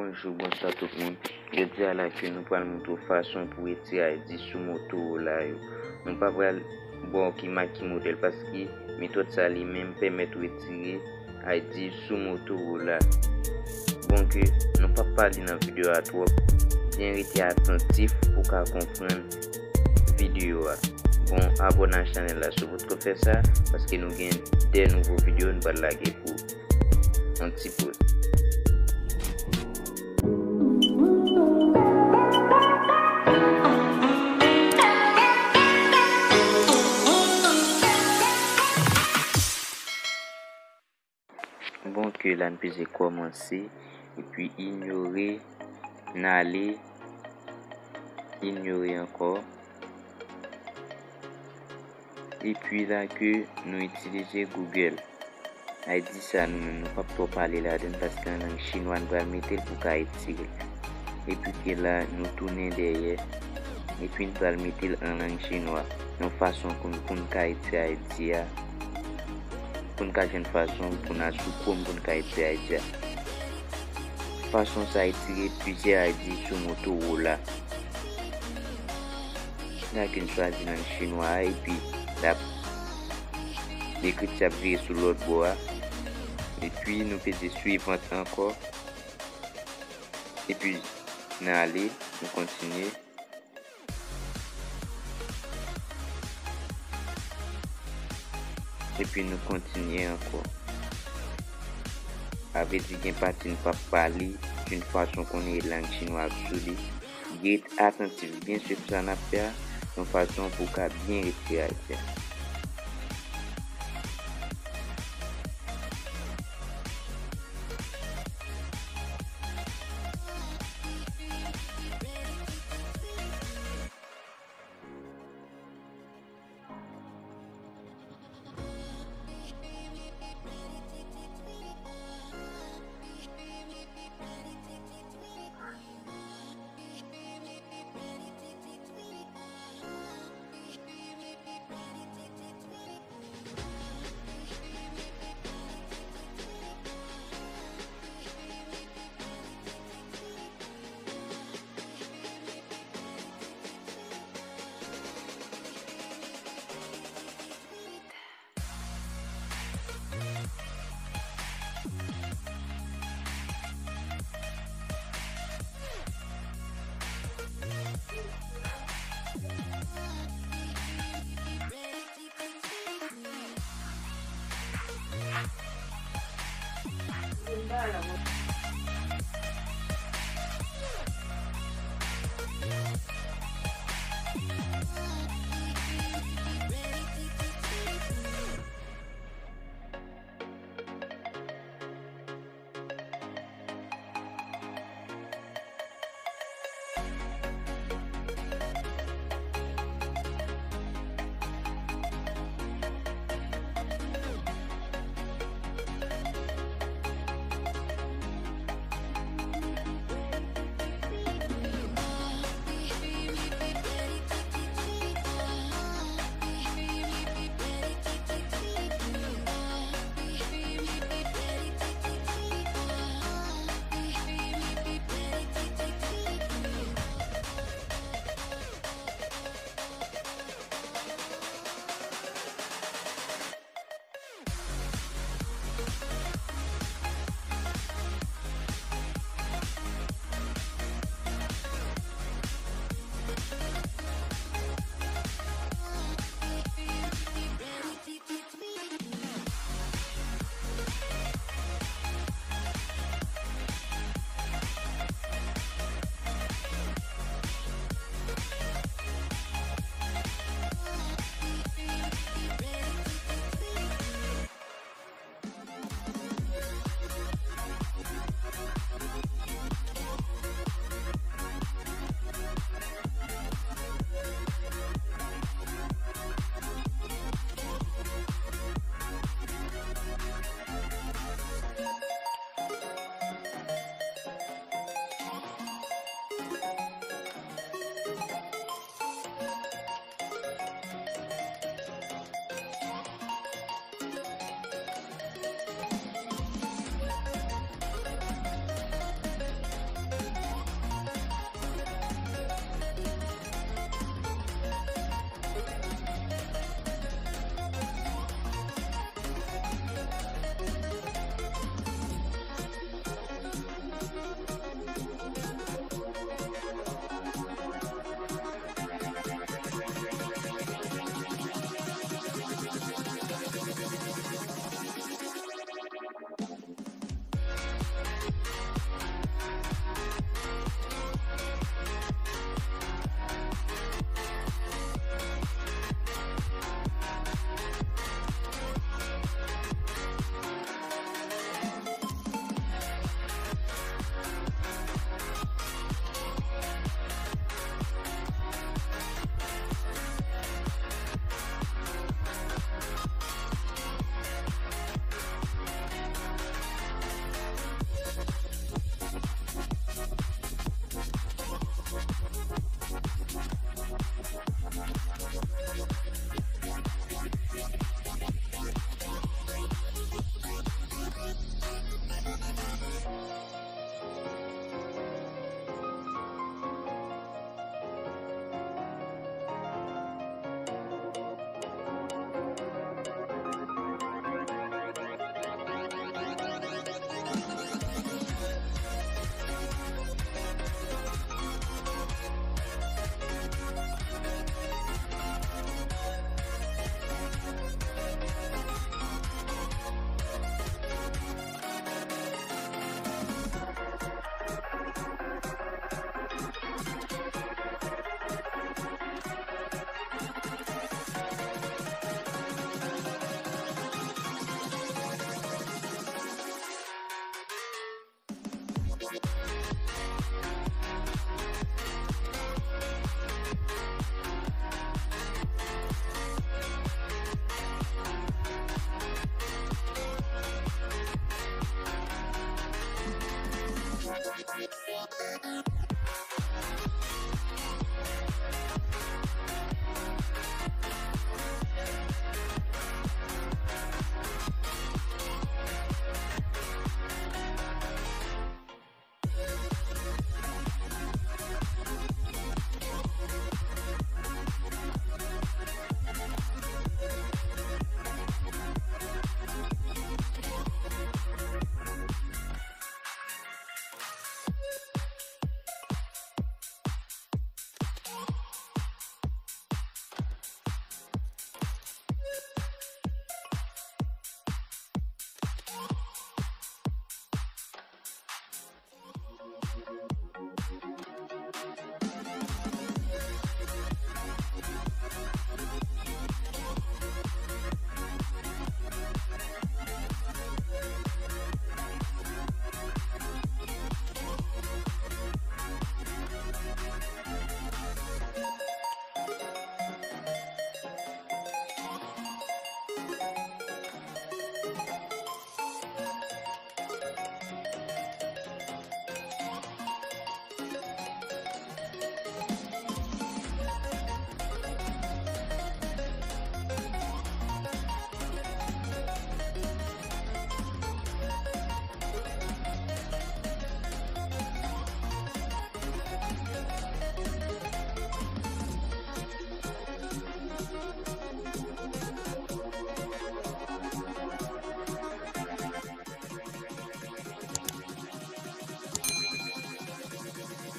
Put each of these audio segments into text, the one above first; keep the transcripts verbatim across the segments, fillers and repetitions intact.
Bonjou, bonswa tout moun. Jodi a la ke nou pral montre w fason pou retire I D sou Motorola yo. Nou pa pral ba w ki mak ki modèl paske metòd sa li menm pèmèt ou retire I D sou Motorola. Bon ke nou p ap pale nan videyo a twòp, byen rete atantif pou w ka konprann videyo a. Bon, abòne a chanèl la si w potko fè sa, paske nou gen de nouvo videyo nou pral lage pou yon ti poz. Bon, ke la n peze kòmanse, epi inyore, n ale, inyore ankò. Epi la ke nou itilize Google. I D sa nou menm, nou p ap twò pale ladan l paske an lang chinwa n pral mete l pou ka retire l. Epi ke la nou tounen dèyè. Epi n pral mete l an lang chinwa. Yon fason pou n, pou n ka retire I D a. Pou n ka jwenn fason pou n al sou Chrome pou n ka retire I D a. Fason sa retire plizyè I D sou Motorola. La ke n chwazi lang chinwa a, epi l ap, ekriti ap vire sou lòt bò a. Epi nou peze suivant ankò. Epi n ale, nou kontinye. Epi nou kontinye ankò. Sa vle di gen pati n p ap pale, yon fason konnen lang chinwa ap sou li. Ret atantif, byen swiv sa n ap fè a, yon fason pou w ka byen retire I D a.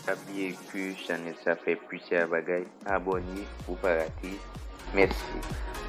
Pa bliye ke chanèl sa fè plizyè bagay. Abòne pou pa rate. Mèsi.